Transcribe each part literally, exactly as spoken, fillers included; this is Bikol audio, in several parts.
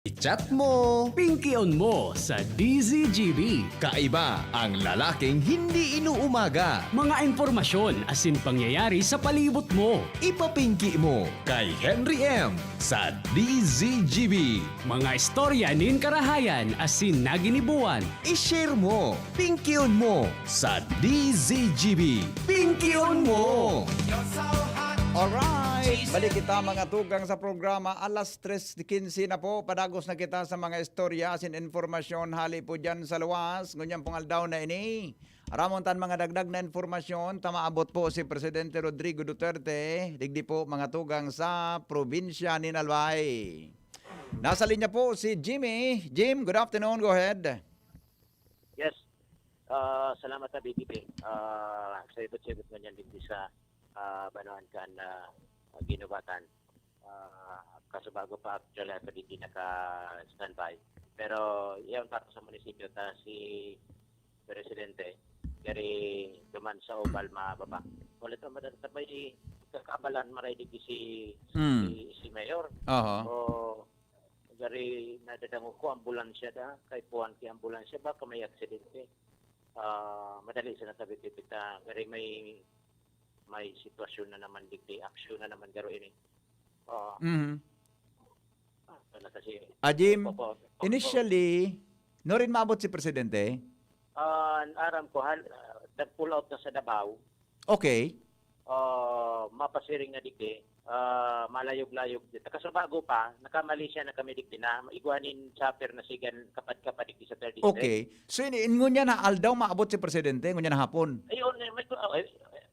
I-chat mo. Pingkion mo sa D Z G B. Kaiba ang lalaking hindi inuumaga. Mga impormasyon asin pangyayari sa palibot mo. Ipapingki mo kay Henry M sa D Z G B. Mga istorya nin karahayan asin naginibuan. I-share mo. Pingkion mo sa D Z G B. Pingkion mo! Alright! Balik kita, mga tugang, sa programa. Alas tres quince na po. Padagos na kita sa mga istorya asin impormasyon hali po dyan sa luwas. Ngunyan pong aldaw na ini, aramon tan mga dagdag na impormasyon ta maabot po si Presidente Rodrigo Duterte, digdi po, mga tugang, sa probinsya nin Albay. Nasa linya po si Jimmy. Jim, good afternoon. Go ahead. Yes. Ah, salamat sa B T P. Ah, sa ibot-ibot ngunyan digdi sa, ah, banwaan kan, ah, Guinobatan. Ah, kasubago pa, actually, ako digdi naka-standby. Pero yan, para sa munisipyo, ta si Presidente, gari duman sa Oval mababa. Wala ta madadagdag, may kakabalan maray digdi si, Mm. si, si Mayor. Aha. O, gari nadadangog ko, ambulansya da. Kaipuhan ki ambulansya, baka may aksidente. Ah, madali sana ta bitbit ta. Gari may, may sitwasyon na naman digdi, aksyon na naman garo ini. Oo. Mhm. Ah, wala kasi. Ah, Jim, Opo, opo. Initially, nuarin maabot si Presidente? Ah, aram ko, hal-, ah, nag-pull out na sa Davao. Okay. Ah, mapasiring na digdi. Ah, malayog-layog. Kasubago pa, naka-Malaysia na kami digdi na igwa nin chopper na sigan kapad-kapad digdi sa third district. Okay. So, ini, ngunyan na aldaw maabot si Presidente, ngunyan na hapon? Ayun, eh, may, oh, eh,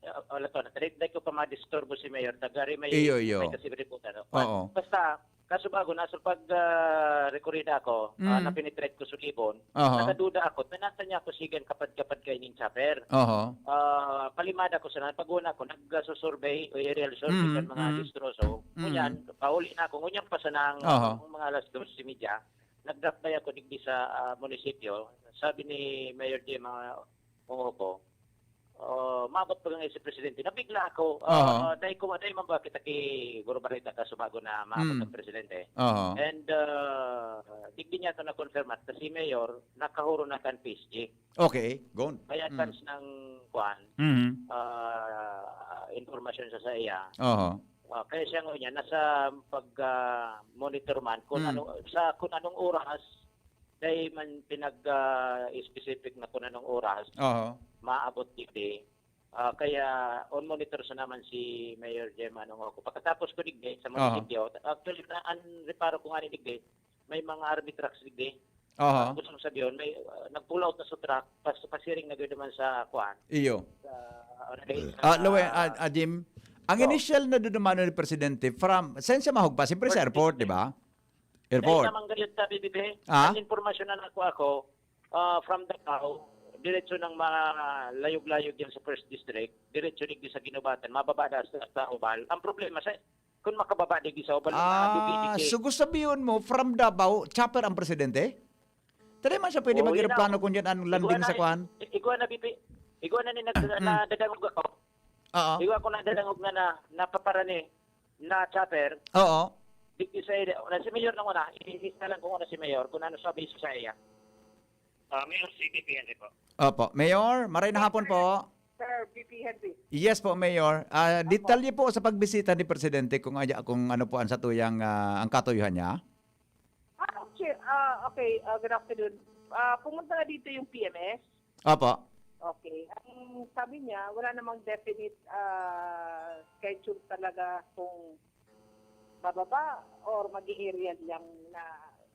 eh, oh, wala to, na, dai ko pa madisturbo si Mayor, tagari may, Iyo, iyo. may kasi ripotan, no? Oo. Basta, kasubago na, sa pag, ah, rekorida ako, ah, Mm. na-penetrate ko sulibon, Aha. nakaduda ako, pinata niya ako sigan kapad-kapad kaining chopper. Aha. Ah, palimada ko sana, pag-una ko, nagsusurvey o aerial survey Mm, sa mga mm. distroso. Mm. Ngunyan, pauli na ako. Ngunyan pa sana ang, Aha. ang mga alas dos y media, nag-drop by ako digdi sa, ah, munisipyo. Sabi ni Mayor Jim, mga ungo ko, ah, maabot pa nga si Presidente. Nabigla ako. Ah, Aha. dai ko, dai man ba kita ki Guro Barita kasubago na maabot Mm. ang Presidente. Aha. And, ah, digdi niya ito na-confirm at si Mayor, nakahuro na kan P S G. Okay, gone. May Mm. advance ng, kuwan, Mhm. ah, impormasyon sa saiya. Aha. Ah, kaya siya ngunyan, nasa pag, ah, monitor man kung Mm. ano, sa kung anong oras, dai man pinag, ah, specific na kung anong oras Aha. maabot digdi. Ah, kaya on monitor sa naman si Mayor Gemma nung ako. Pagkatapos ko digdi sa Aha. munisipyo, actually, na, ang reparo ko nga ni digdi, may mga army trucks digdi. Aha. Gusto kong sabihin, may, ah, nag-pull out na sa truck, pas-, pasiring na gano'n naman sa, kuwan, Iyo. sa, ano na yun, Ah, sa Loe, ah, ah, Jim, ang So, initial na dudumanon ni Presidente from, saan siya mahugpa? Siyempre sa First airport, di District. ba? Airport. Dahil naman gayon sa B B B, Ah? ang impormasyon na nakuha ko, ah, from Davao, diretso ng mga layog-layog yan sa First District, diretso digdi sa Guinobatan, mababa na sa, sa Oval. Ang problema, sa, kung makababa digdi sa Oval, Ah, madugi digdi. So gusto sabihin mo, from Davao, chopper ang presidente? Tadi man siya pwede Oo, yun mag-eroplano na. kung dyan ang landing Igwa na, sa kwan? i-, igwa na, bibi-, igwa na ni nag-, Mm. nadadangog ako. Oo. Igwa ko nadadangog na, na, napaparani na chopper. Oo. Digdi sa ide-, na si Mayor nang una, i-, i-, na lang kung ano si Mayor, kung ano sabi sa iya. Ah, Mayor, C P P N po. Opo. Mayor, maray na hapon po. Sir, V P Henry. Yes po, Mayor. Ah, Opo. Detalye po sa pagbisita ni Presidente kung aya, kung ano po ang satuyang, ah, ang katuyuhan niya? Ah, okay. Ah, okay. Ah, good afternoon. Ah, pumunta na dito yung P M S. Opo. Okay. Ang sabi niya, wala namang definite, ah, schedule talaga kung bababa or mag-aerial lang na,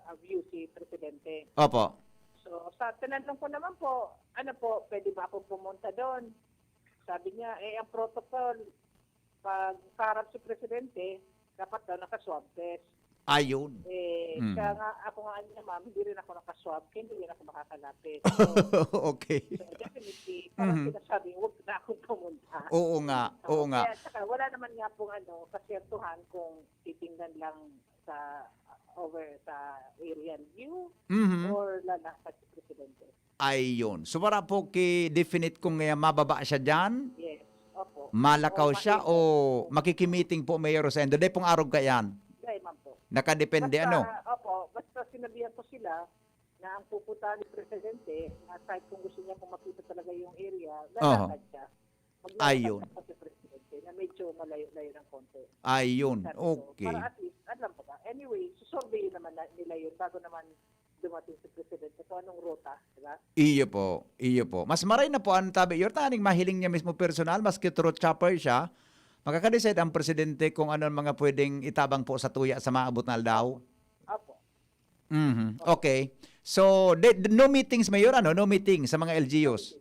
ah, view si Presidente. Opo. So, sa tinanong ko naman po, ano po, pwede ba akong pumunta doon? Sabi niya, eh, ang protocol, pag kaharap si Presidente, dapat daw naka-swab test. Ayun. Eh, Mm. siya nga, ako nga niya, ma'am, hindi rin ako naka-swab, kaya hindi rin ako makakalapit. So, Okay. so, definitely, parang Mhm. sinasabing, "Huwag na akong pumunta." Oo nga, oo Oo, nga. kaya saka wala naman nga pong ano, kasyertuhan kung titingnan lang sa, over sa aerial view Mhm. or lalakad si Presidente. Ayun. So, wala po ki definite kung, eh, mababa siya diyan? Yes. Opo. Malakaw O siya maiwan. o makikimiting po, Mayor Rosendo? Dai pong arog kaiyan? Dai man po. Nakadepende, Basta, ano? opo, basta sinabihan ko sila na ang pupuntahan ni Presidente, na aside kung gusto niya kung makita talaga yung area, Oho. lalakad siya. Maglakad Ayun. siya sa Presidente na medyo malayo-layo ng konti. Ayun. Sabi ko, Okay. para at least, alam ko ba? Anyway, susurvey naman na, nila yun bago naman dumating si Presidente kung anong ruta, di ba? Iyo po, iyo po. Mas maray na po ang tabi, Yorta, aning mahiling niya mismo personal, maski through chopper siya, makaka-decide ang presidente kung ano ang mga pwedeng itabang po sa tuya sa maabot na aldaw. Apo. Mhm. Okay. So, de- de- no meetings, Mayor, ano? No meetings sa mga L G Us?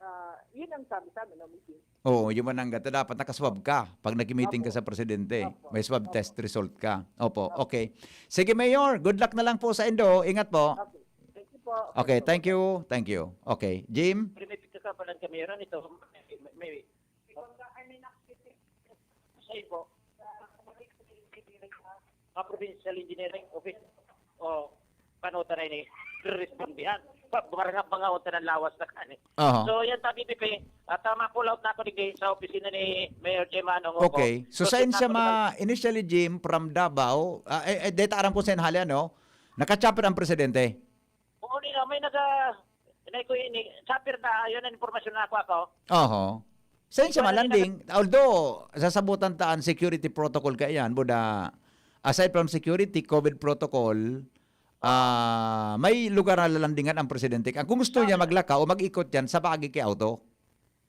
Ah, yun ang sabi sa amin, no meeting. Oo, yun man ang ganda. Dapat nakaswab ka pag nag-meeting ka Apo. sa presidente. Apo. May swab Apo. test result ka. Opo, Apo. okay. Sige, Mayor, good luck na lang po sa indo. Ingat po. Okay. Thank you po. Okay, thank you. Thank you. Okay, Jim? Pero may pagkakapalan kami yun. Ito, may, may, may, sa ibo, mga provincial engineering office, o panuta na ini, respondihan. Barangap mga unta ng lawas na kani. Aha. So, yan, Tabi Pipe, at uh, ma-pull out na ako digdi sa opisina ni Mayor Jim Anong Oco. Okay. So, Proceed sain na siya ako ma-, initially, Jim, from Davao, ah, eh, eh, data aram ko sa inhali, ano? Naka-chopper ang presidente? Oo, nila, may naga-, inay ko ini, chopper na, yun ang impormasyon na ako, ako. Oho. Sain siya Ikaw na malanding? Although, sasabutan ta an security protocol kaiyan, buda, aside from security, COVID protocol, ah, may lugar na lalandingan ang presidente. Ang kung gusto niya maglakaw o mag-ikot yan, sa bahagi kay auto.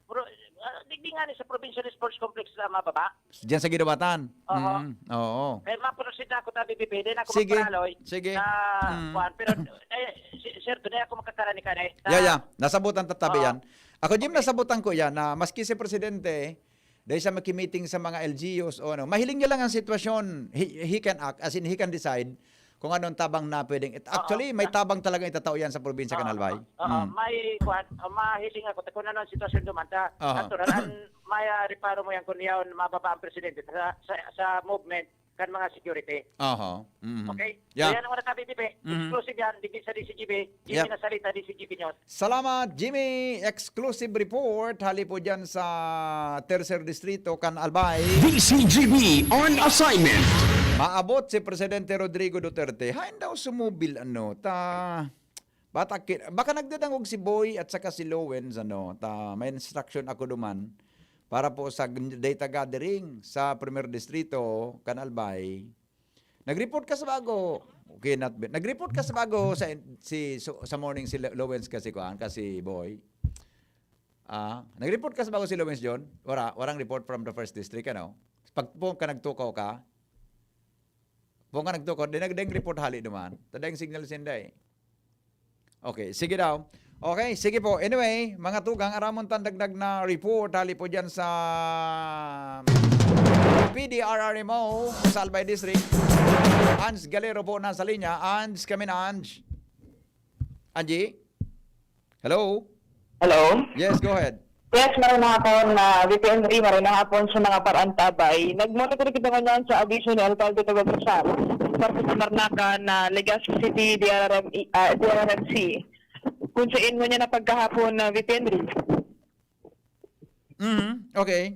Pero, ah, digdi nga ni sa Provincial Sports Complex sa mababa. Diyan sa Guinawatan. Oo. Mm, oo. Kaya ma-proceed na ako, Tabi Pipe. Di na ako Sige. magparaloy Sige. na Mm. kuwan. Pero, eh, si- sir, doon ako magkakaroon ni Kare. Sa- Yeah, yeah. Nasabutan tatabi Oo. yan. Ako, Jim, Okay. nasabutan ko yan na maski si Presidente, dahil sa makimeeting sa mga L G Us o ano, mahiling niya lang ang sitwasyon, he, he can act, as in, he can decide kung anong tabang na pwedeng it-, Oo. actually, may tabang talaga itatao yan sa probinsya Oo, Canalbay. oo, oo. Mm. May, kuwan, ah, mahiling ako kung ano ang sitwasyon duman. Ta, Aha. natural, ang may, ah, reparo mo yan kung yaon mababa ang presidente sa, sa, sa movement kan mga security. Aha. Mhm. Okay? Yeah. So, yan ang mga nakabibibi. Mhm. Exclusive yan, digdi sa D C G B. Jimmy Yeah. Nasalita, D C G B News. Salamat, Jimmy. Exclusive report. Hali po dyan sa Tercer Distrito, kan Albay. D C G B on assignment. Maabot si Presidente Rodrigo Duterte. Hain daw sumubil, ano, ta, bata ki-, baka nagdadangog si Boy at saka si Lowens, ano, ta, may instruction ako duman para po sa g-, data gathering sa Primer Distrito, kan Albay. Nag-report ka sa bago. Okay, not bad. Nag-report ka sa bago sa, si, so, sa morning si Lo-, Lowens kasi kuan, kasi Boy. Ah, nag-report ka sa bago si Lowens John? Wala, warang report from the first district, ano? Pag po ka nagtukaw ka, po ka nagtukaw, di nag-, di report hali duman. Tadayang signal sinda eh. Okay, sige daw. Okay, sige po. Anyway, mga tugang, aramon tan dagdag na report hali po dyan sa P D R R M O sa Albay District. Ange Galero po nasa linya. Ange, kami na, Ange. Angie? Hello? Hello? Yes, go ahead. Yes, maray na hapon, ah, V P N three, maray na hapon sa mga paraantabay. Nagmonitor kita ngunyan sa abiso ni Alcalde Tabang Rizal, parte sa Marnacan, na Legazpi City, D R R M, ah, D R R M C. Kung saan ngunyan na pagkahapon na V P N three. Mhm, okay.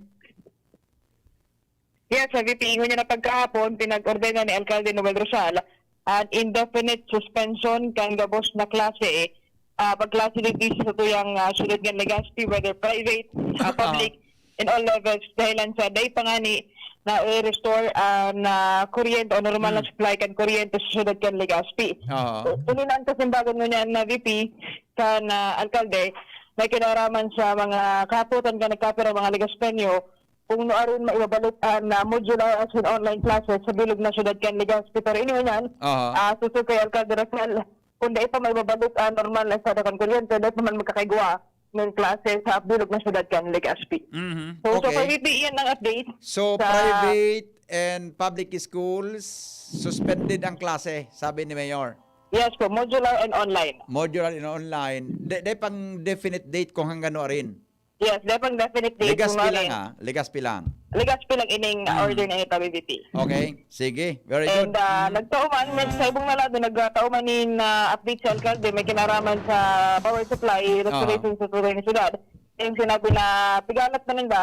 Yes, sa V P, ingon niya na pagkahapon, pinag-ordena ni Alcalde Noel Rosal an indefinite suspension kan gabos na klase, ah, pagklase digdi sa tuyang, ah, syudad kan Legazpi, whether private, ah, public, in all levels, dahilan sa dai pa ngani na i-restore an, ah, kuryente o normal na Hmm. supply kan kuryente sa syudad kan Legazpi. Oo. Uli na ang kasimbagan ngunyan na V P kan, ah, alkalde, may kinaraman sa mga kahapotan kan nagkapira mga Legazpeño, kung nuarin maibabalik an, ah, modular as in online classes sa bilog na syudad kan Legazpi. Pero ini ngunyan, Aha. ah, susunod kay Alcalde Rosal, kung dai pa maibabalik an normal na estado kan kuryente, dai pa man magkakaigwa nin klase sa bilog na syudad kan Legazpi. Mhm. So, so Okay. far, V P, iyan ang update So, sa private and public schools, suspended ang klase, sabi ni Mayor. Yes po, modular and online. Modular and online. Dai, dai pang definite date kung hanggang nuarin. Yes, dai pang definite date Legazpi kung lang, nuarin. ah. Legazpi lang. Legazpi lang ining, ah, Mm. order na ito, V P. Okay, sige. Very And, good. ah, Mm. nagtao man, may sa ibong nalado, nagtao man nin, ah, update sa alkalde, may kinaraman sa power supply, Ah. restoration sa tuloy ni syudad. Yung sinabi na pigalat na ninda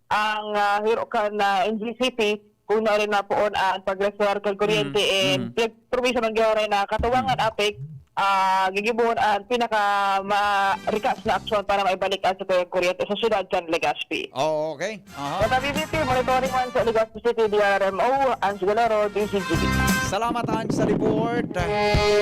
ang, ah, hiro kan, ah, N G C P, Una rin na poon ang pag-restore kan kuryente, mm, and, mm, pinag-promise man gihon na katuwangan, mm, APEC, ah, gigibohon ang pinaka ma-, rikas na aksyon para maibalik ang sakuyang kuryente sa syudad kan Legazpi. Oh, okay. Aha. Sa B B P, monitoring man sa Legazpi City, D R R M O, Ange Galero, D Z G B. Salamat, Ange, sa report.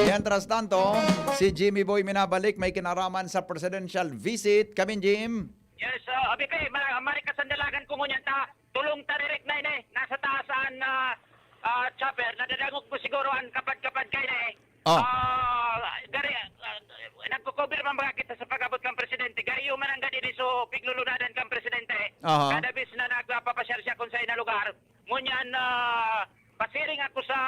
Mientras tanto, si Jimmy Boy minabalik, may kinaraman sa presidential visit. Kamin, Jim. Yes, ah, B P, ma-, marikasan dalagan ko ngunyan ta. Tulong taririk na ini, nasa taas an, ah, ah, chopper. Nadadangog mo siguro an kapad-kapad kaini. Oh. Ah, gari, ah, nagko-cover man baga kita sa pag-abot kan presidente. Gari man ang gadi di so piglulunadan kan presidente. Aha. Kada bes na nagpapasyar siya kung sa ina lugar. Ngunyan, ah, pasiring ako sa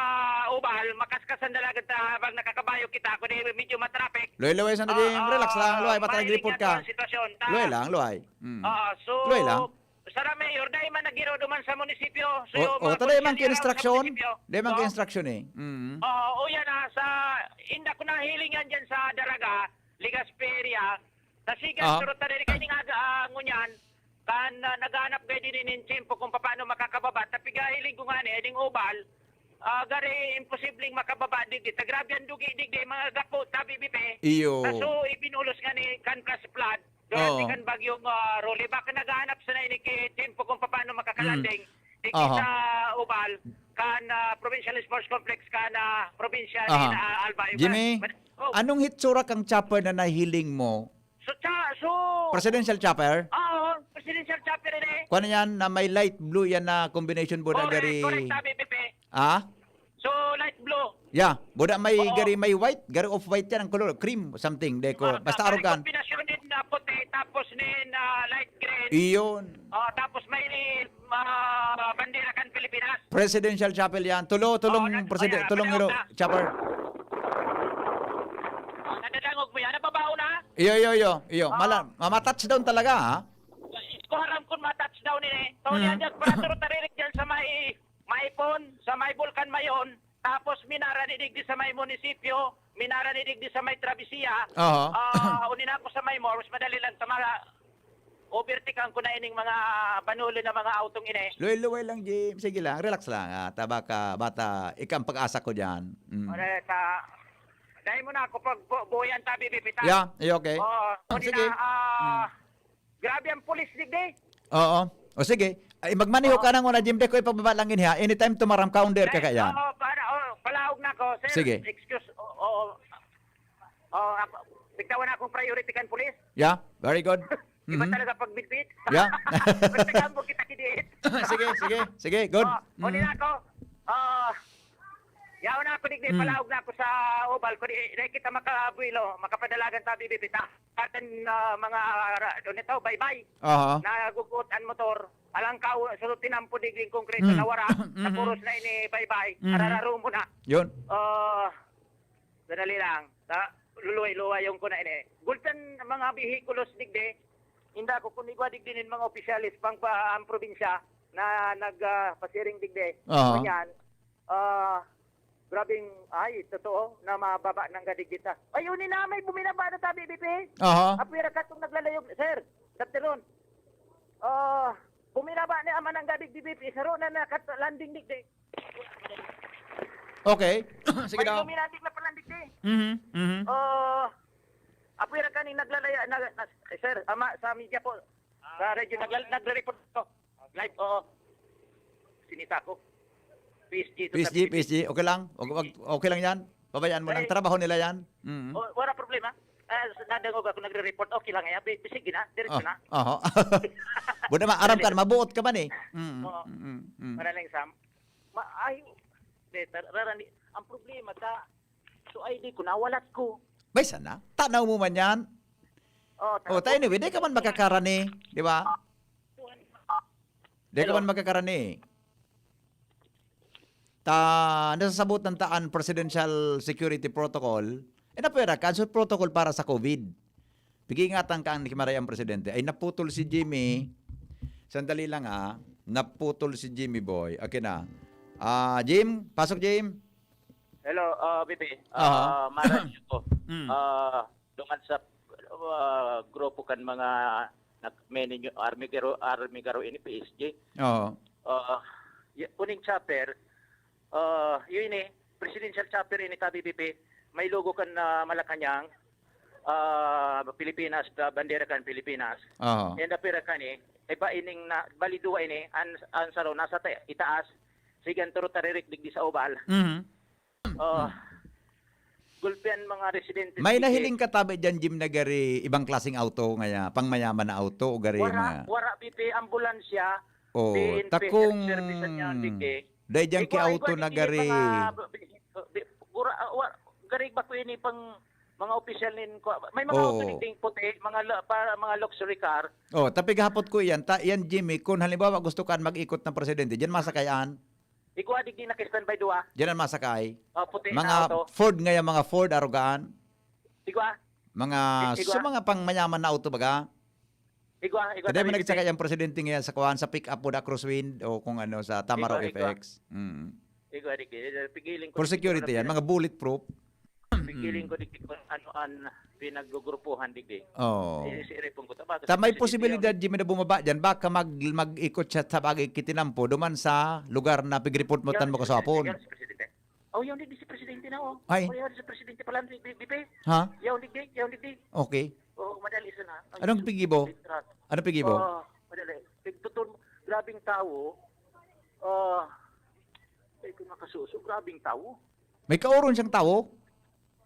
Ubal, makaskasan na lang ta habang nakakabayo kita. Kundi medyo matraffic. Luhay-luhay sa naging, ah, relax lang, luhay, bata mahiling report yan ka. Ang sitwasyon. Ta-, luhay lang, luhay. Mm. Ah, so, luhay lang. Sara Mayor, dai man nagiro duman sa munisipyo. So, o, yung, o, mga ta, dai man polisya niya sa munisipyo. Dai man ka instruction eh. Mm. Oo, o yan, ah, sa, inda ko nahiling yan dyan sa Daraga, Legazpi area. Nasigan, ah, pero tadi kayo nga, ah, ngunyan, kan, ah, naghanap kayo din nin tiyempo kung paano makakababa. Tapigahiling ko nga ni, Eding Ubal, ah, gari imposibleng makababa digdi. Ta grabe ang dugi digdi, mga gapo, tabi, bibi. Iyo. Kaso, ibinulos nga ni kan flash flood. Durante, oo, kan bagyong, ah, Rolly, baka naghahanap sana ini ki Tempo kung paano makakalanding. Mm. Iki, aha, sa Ubal, kan, ah, Provincial Sports Complex, kan, ah, probinsya ni, aha, na, ah, Albay. Jimmy, but, oh, anong hitsura kang chopper na nahiling mo? So, cha-, so, presidential chopper? Oo, presidential chopper ini. Kuwan yan na may light blue yan na combination board na, correct, gari, correct, sabi, Pepe. Ah? So, light blue. Yeah, buda may, oo, gari may white, gari off-white yan ang color, cream something, deko. Ah, basta may arogan. Kombinasyon din na puti, tapos din, ah, light green. Iyon. Ah, tapos may, ah, bandera kan Pilipinas. Presidential Chapel yan. Tulo, tulong, oo, na-, preside-, ayan, tulong niro, na. Chopper. Ah, nadadangog mo yan? Nababaho na? Iyo, iyo, iyo, iyo. Oo. Mala-, mama-touchdown talaga, ha? Ko haram kun ma-touchdown ini. So, mm, yan, yan, para turo taririk dyan sa may Maipon, sa may Bulkan Mayon, tapos minara ni digdi sa may munisipyo, minara ni digdi sa may Travesía. Aha. Ah, uni na ako sa may Moores, madali lang sa mga overtikan ko na ining mga banuli na mga autong ini. Luway-luway lang, Jim. Sige lang, relax lang. Ah, tabaka, bata, ikang pag-asa ko dyan. Mm. Ore, sa, dahil mo na ako pag bu-, buhayan tabi, bibita. Yeah, yeah, okay. Oo, ah, uni sige na, ah, mm. Grabe ang pulis digdi. Oo. O sige. Ay, magmaneho ka na nguna, Jim. Deko, ipababa lang yun, ha? Anytime tumaram ka, under ka kaya. Oo, para, oh, palaog na ako, sir. Sige. Excuse, oo, oo. Oh, ako, bigtawan na akong priority kan pulis. Yeah, very good. Iba, mhm, talaga pag bitbit. Yeah. Pagtagambo kita kidiit. Sige, sige, sige. Good. Oh, kunin, mhm, ako. Ah, yaon na ako, digdi, mhm, palaog na ako sa Ubal. Kundi, dahil kita makabuelo, makapadalagan tabi, bibita. Atin, ah, mga ra-, ano ito, baybay. Aha. Naguguot an motor. Alang ka, so, tinampo digdi konkreto, mm, nawara. Mhm. Napuros na ini baybay. Mhm. Arararo mo na. Yun. Ah, sadali lang. Sa, luluway-luwayon ko na ini. Gultan mga bihikulos digdi. Inda ko kun igwa digdi nin mga opisyalis pang pa, ang probinsya na nag, ah, pasiring digdi. Aha. Ngunyan, ah, grabing, ay, totoo na mababa nang gadigita. Ay, uni na, may buminaba na tabi, B P. Aha. Apwera ka itong naglalayog, sir, Doctor Ron. Ah, buminaba ni ama ng gadig di B P, saro na nakat-, landing digdi. Okay. Sige daw. May buminandig na palandig di. Mhm, mhm. Ah, apwera ka ning naglalaya, na, na, sir, ama, sa media po. Sa radyo, nagla-, nagre-report ko. Live, oo. Sinita ko. P S G, P S G, P S G. Okay lang? Wag, wag, okay lang yan? Pabayaan mo lang. Trabaho nila yan. Mm. Oh, wala problema. Ah, s-, nadangog ako nagre-report. Okay lang yan. Bi-, bi-, sige na. Diretso na. Aha. Buda ma-, aram ka, mabuot ka man eh. Mm, oo. Mm, mm. Wala lang, Sam. Ma-, ay, de, tar-, rarani-, ang problema, ta-, so I D ko, nawalat ko. Bay, sana? Tanaw mo man yan. Oh, ta-, oh, ta-, anyway, di ka man makakarani, di ba? Di ka man makakarani. Ta, nasasabot ng taan presidential security protocol. Eh, napwera ka, so protocol para sa COVID. Pag-iingatan ka ang kimaray ang presidente. Ay, naputol si Jimmy. Sandali lang, ah. Naputol si Jimmy Boy. Okay na. Ah, Jim? Pasok, Jim. Hello, ah, B P. Aha. Ah, Mara Yuko. Mm. Ah, dungan sa, ah, grupo kan mga nag-, may ninyo, army garo, army garo ini, P S G. Oo. Ah, Kuning chopper, ah, yun ini, presidential chopper ini, tabi, B P. May logo kan, ah, Malacañang, ah, Pilipinas, ah, bandera kan Pilipinas. Aha. Yan, apira kan eh. Iba ining na, bali duwa ini, an, an saro nasa ta-, itaas, sige, ang turo taririk digdi sa oval. Mhm. Oh, gulpian mga residente. May Sige. Nahiling ka tabi dyan, Jim, na gari ibang klaseng auto ngaya, pangmayaman na auto o gari Wara, mga... wara, B P, ambulansya. Oh, P N P, takong service niya, digdi. Dahil dyan Di ki ko, ay, auto ko, na digdi, gari... mga, bi-, bi-, gura, ah, wa, gari ba ko ini pang mga opisyal nin ko? May mga Oo. Auto digdi puti, mga la, para mga luxury car. Oh, tapi gahapot ko iyan, ta, iyan, Jimmy, kung halimbawa gusto ka mag-ikot ng presidente, dyan masakay an? Igwa digdi naka-standby duwa. Dyan ang masakay. Oh, puti na Mga auto. Ford ngaya, mga Ford, arugaan. Igwa. Mga, Igwa. sa mga pangmayaman na auto baga. Igwa, igwa. Kada mo Tabi, nagsakay Bibi. Ang presidente ngayon sa kuan, sa pick-up po da Crosswind o kung ano, sa Tamaro Igwa, igwa. F X. Mm. Igwa, digdi. Pigiling ko For digdi security kung yan, ano mga bulletproof. Pigiling ko digdi kung ano ang pinagugrupuhan digdi. Oh. Eh, si Iripon ko, tama, Ta may presidente posibilidad, Jimmy, na bumaba dyan. Baka mag, mag-ikot siya sa bagay kitinampo, duman sa lugar na pig-report mo tan mo kasapon. Yan, si Presidente. Oh, yan digdi si Presidente na, oh. Ay. Oh, yan si Presidente pala, di, di, di, di. Ha? Yan digdi, yan digdi. Okay. Oh, madali sana. Ang Anong pigibo? litrato. Ano pigibo? Oh, madali. Pigtutol, grabing tao. Ah, ay, kung nakasuso, grabing tao. May kauron siyang tao?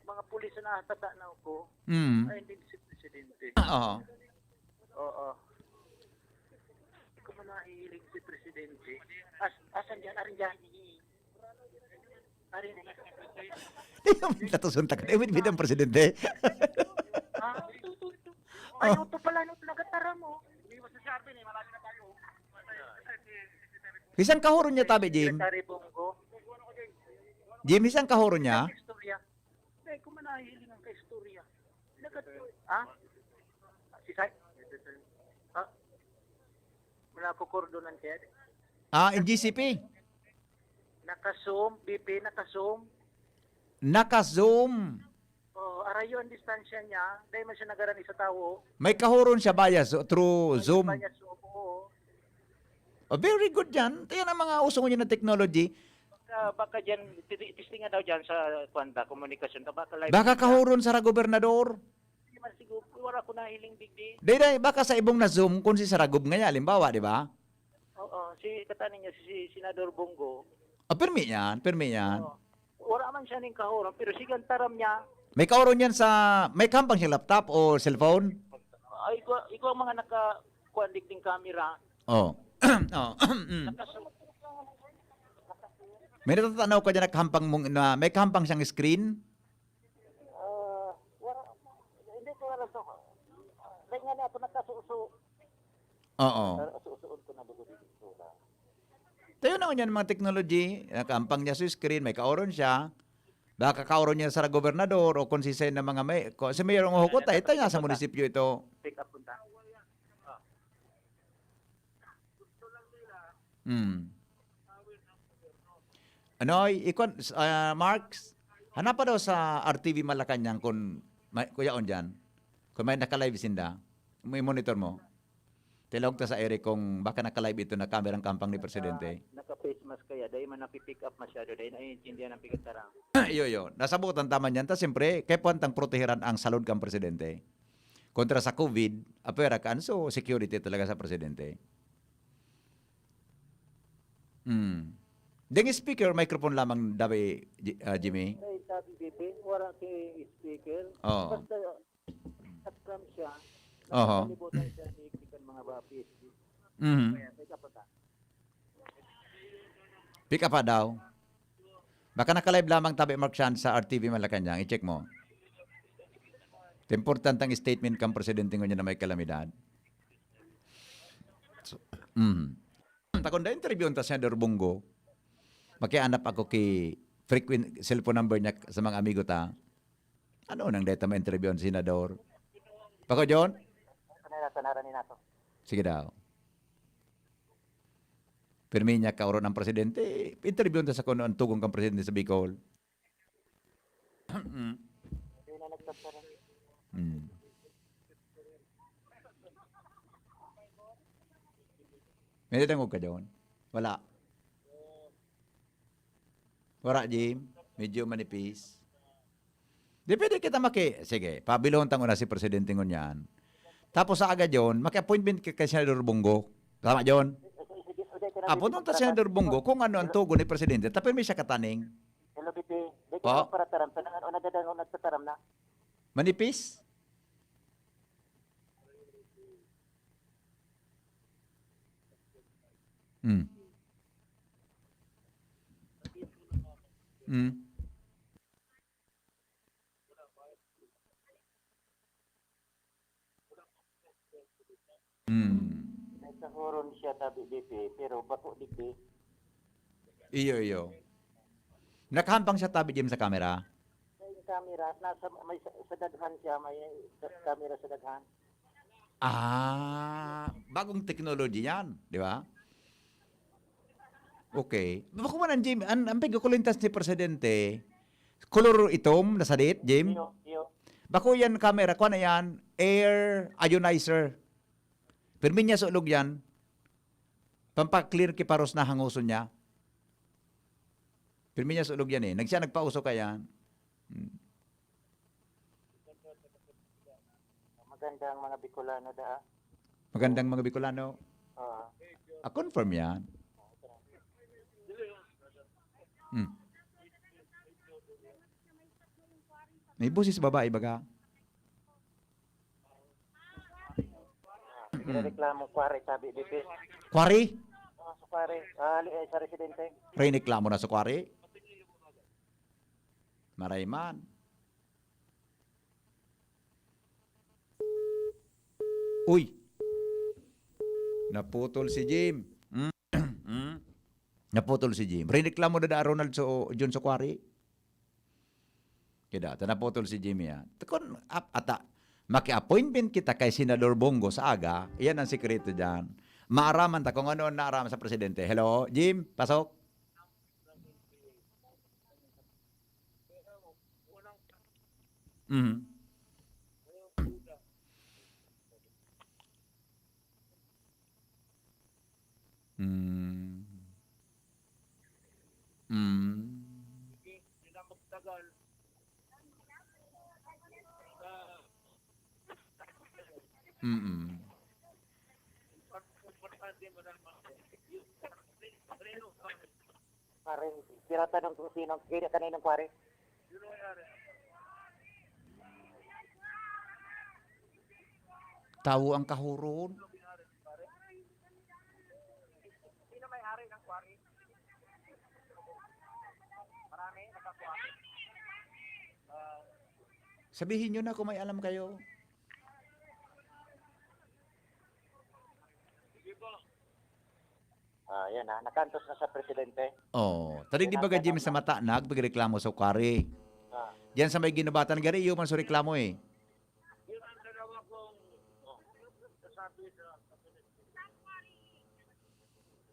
Mga pulis na natatanaw ko. Mm. Ay, hindi si Presidente. Oo. Oo. Hindi ko man nahihiling si Presidente. As, asan dyan? Arin dyan? Arin dyan? Tatusun ta ka. Eh, wait, wait, ang presidente. Ah, ano to pala? Ano to nagataram mo? Isang kahuron niya, tabi, Jim. Secretary Bongo. Jim, isang kahuron niya. Istorya. Hindi ko man nahihiling ang kaistorya. Nagat-, ha? Si Sai? Ha? Wala ko kordonan kaya. Ah, in G C P. Naka-Zoom, B P, naka-Zoom. Naka-Zoom. Oh, arayo ang distansya niya. Dahil man siya nagarani sa tao. May kahuron siya bias through Zoom. Kaya Zoom, oo. Oh, very good yan. Yan ang mga uso ngayon na technology. Baka, baka dyan, titi- testingan daw dyan sa, kuwan ta, komunikasyon ta. Baka live Baka na. Kahuron sa gobernador. Hindi man siguro, wala ko nahiling digdi. Day, day, baka sa ibong na Zoom kung si Saragob ngaya, halimbawa, di ba? Oo, si katanin niya, si, si Senador Bongo. Ah, permi yan, permi yan. Oo. Wala man siya ning kahuron, pero sige ang taram niya. May kahuron yan sa, may kahampang siyang laptop o cellphone? Ay, ikaw, ikaw ang mga naka, kuwan, digding camera. Oh. Oh. Mm. Nakasu- May natatanaw ka dyan na kahampang mong, na, may kahampang siyang screen? Ah, wala, hindi ko alam to. Dahil nga na ako nakasuso. Oo. Pero susuon ko na lugod dito na. Tayo na yan mga technology, nakahampang niya sa screen, may kahuron siya. Baka kahuron niya sa gobernador o kung si Sen na mga may, kung si Mayor ang hukot, ay tayo nga sa munisipyo ito. Pick up punta. Hmm. Ano, ikon, ah, Marks? Hanapa daw sa R T V Malacañang kung may, kuyaon dyan. Kung may naka-live sinda, may monitor mo. Tilog ta sa Eric kung baka naka-live ito na kamerang kampang ni Presidente. Naka-face mask kaya, dahil man napipick up masyado, dahil naiintindihan ang pigkatara. Iyo, iyo. Nasabutan taman yan. Ta siyempre, kaya puwantang proteheran ang salud kang Presidente. Kontra sa COVID, apwera kan, so security talaga sa Presidente. Hmm. Ding speaker, microphone lamang, dabi, Ji-, ah, Jimmy. Ay, sabi, Bibi, wala kay speaker. Oo. Basta, at kam siya. Oho. Nakalibutan siya ni Kikan mga bapis. Mhm. Kaya, may kapata. Pick up pa daw. Baka naka-live lamang tabi, Mark Chan, sa R T V Malacañang. I-check mo. Importante ang statement kang presidente ngunyan na may kalamidad. So, mhm. Takon da interview ta Senador Bongo. Makianap ako ki frequent cellphone number niya sa mga amigo ta. Ano nang deta ma-interview ang senador? Pako John? Kanila sa naranin nato. Sige daw. Pirmi niya kaoron ang presidente. Interview ta sa kuno ang tugon kang presidente sa Bicol. Hindi na nagtatara. Hmm. May nadangog ka, John? Wala. Wara, Jim. Medyo manipis. Di pwede kita maki-, sige, pabilohon ta nguna si Presidente ngunyan. Tapos sa aga yon, maki-appointment ka kay Senador Bong Go. Tama, John? Sige, sige, sige, sige, Apo sige, nung ta sige, Senador Bong Go, kung ano ang tugon ni Presidente, ta pirmi siya kataning. Hello, B P. Di ko Pa? magparataram. Tanangan o nadadangon nagtataram na. Manipis? Hmm. Hmm. Hmm. May sahuron siya, tabi, B P, pero bako digdi. Iyo, iyo. Nakahampang siya tabi, Jim, sa camera? Sa camera, nasa, may sa, sa daghan siya, may sa, camera sa daghan. Ah, bagong technology yan, di ba? Okay. Bako man ang Jim, ang, ang pigkukulintas ni Presidente, kolor itom, nasadit, Jim? Iyo, iyo. Bako yan camera, kuha na yan, air ionizer. Pirmi niya sa ulog yan. Pampaklir ki paros na hangoson niya. Pirmi niya sa ulog yan eh. Nagsiya nagpauso ka yan. Hmm. Magandang mga Bicolano da, ah. Magandang mga Bicolano. Oo. Ah, confirm yan. Hmm. May boses babae, baga. Reklamo, kware, sabi, B P. Kware? Ah, sa kware. Ah, li-, eh, sa residente. Reklamo na sa kware? Maray man. Uy! Naputol si Jim. Mm, mm. Naputol si Jim. Rineklamo na da Ronald so, Jun Sukwari. Kaya ta naputol si Jimmy, ah. Kun ap-, ata, maki-appointment kita kay Senador Bong Go sa aga, iyan ang sikreto diyan. Maaraman ta kung ano ang naaraman sa presidente. Hello, Jim, pasok. Mhm. Hmm. Hmm. Mm. Pareng tinatanong kung sino ang kaya kaninong kware. Tawo ang kahuron. Sino may-ari ng kware? Marami nagkakware. Ah, Sabihin nyo na kung may alam kayo. Ah, yan, ah. Nakantos na sa presidente. Oh, tadi di ba, Tinatanong Jim, sa na. Mata, nagpagreklamo sa kwari? Ah. Diyan sa may ginubatan, gari, iyo man sa reklamo eh. Yun ang dalawa kong, oh, nasabi sa kabinet.